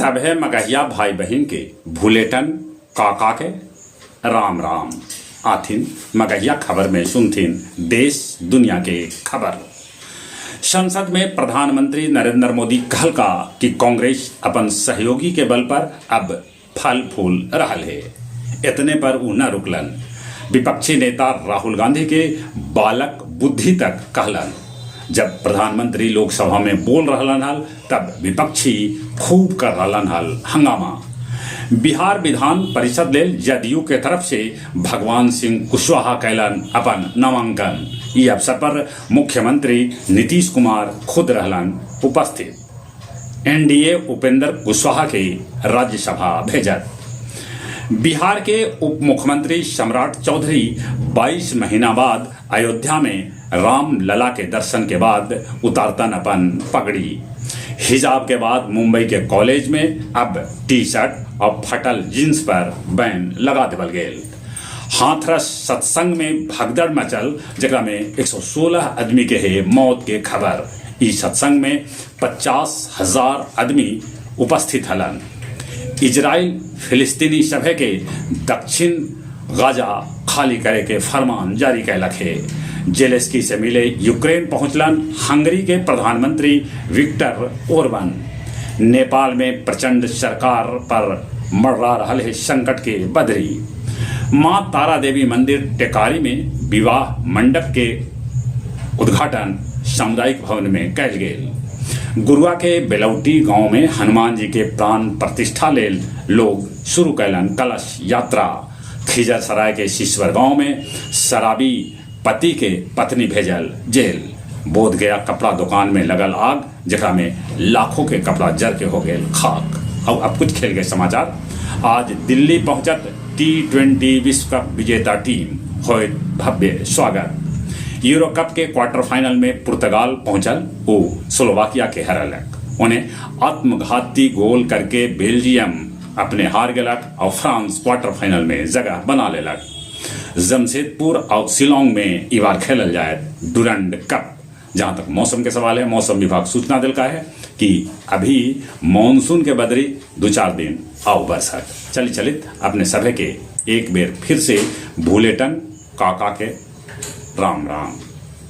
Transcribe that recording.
सभे मगहिया भाई बहिन के भुलेटन काका के राम राम। आथिन मगहिया खबर में सुनथिन देश दुनिया के खबर। संसद में प्रधानमंत्री नरेंद्र मोदी कहलका कि कांग्रेस अपन सहयोगी के बल पर अब फल फूल रहल हे। एतने पर ऊ न रुकलन, विपक्षी नेता राहुल गांधी के बालक बुद्धि तक कहलन। जब प्रधानमंत्री लोकसभा में बोल रहलन हल, तब विपक्षी खूब कर रहलन हल हंगामा। बिहार विधान परिषद लेल जदयू के तरफ से भगवान सिंह कुशवाहा कैलन अपन नामांकन। ई अवसर पर मुख्यमंत्री नीतीश कुमार खुद रहलन उपस्थित। एनडीए उपेंद्र कुशवाहा के राज्यसभा भेजत। बिहार के उप मुख्यमंत्री सम्राट चौधरी 22 महीना बाद अयोध्या में राम लला के दर्शन के बाद उतारतन अपन पगड़ी। हिजाब के बाद मुंबई के कॉलेज में अब टी शर्ट और फटल जींस पर बैन लगा देवल गेल। हाथरस सत्संग में भगदड़ मचल, जेकरा में 116 आदमी के हे मौत के खबर। ई सत्संग में 50,000 आदमी उपस्थित हलन। इजराइल फिलिस्तीनी सभे के दक्षिण गाजा खाली करे के फरमान जारी कैलक हे। जेलेंस्की से मिले यूक्रेन पहुंचलन हंगरी के प्रधानमंत्री विक्टर ओरबन। नेपाल में प्रचंड सरकार पर मर्रा रहल है संकट के बदरी। मां तारा देवी मंदिर टेकारी में विवाह मंडप के उद्घाटन सामुदायिक भवन में कैल गेल। गुरुआ के बेलौटी गांव में हनुमान जी के प्राण प्रतिष्ठा लेल लोग शुरू कैलन कलश यात्रा। खिजरसराय के शीश्वर गांव में शराबी पति के पत्नी भेजल जेल। बोध गया कपड़ा दुकान में लगल आग, जेकरा में लाखों के कपड़ा जर के हो गेल खाक। और अब कुछ खेल के समाचार। आज दिल्ली पहुंचत टी20 विश्व कप विजेता टीम, होयत भव्य स्वागत। यूरो कप के क्वार्टर फाइनल में पुर्तगाल पहुंचल, वो स्लोवाकिया के हरलक। उन्हें आत्मघाती गोल करके बेल्जियम अपने हार गेलक और फ्रांस क्वार्टर फाइनल में जगह बना लेलक। जमशेदपुर और शिलोंग में ई बार खेलल जाए डुरंड कप। जहां तक मौसम के सवाल है, मौसम विभाग सूचना दिलका है कि अभी मानसून के बदरी 2-4 दिन आओ बरसत। चली चलित अपने सभे के एक बेर फिर से भूलेटन काका के राम राम।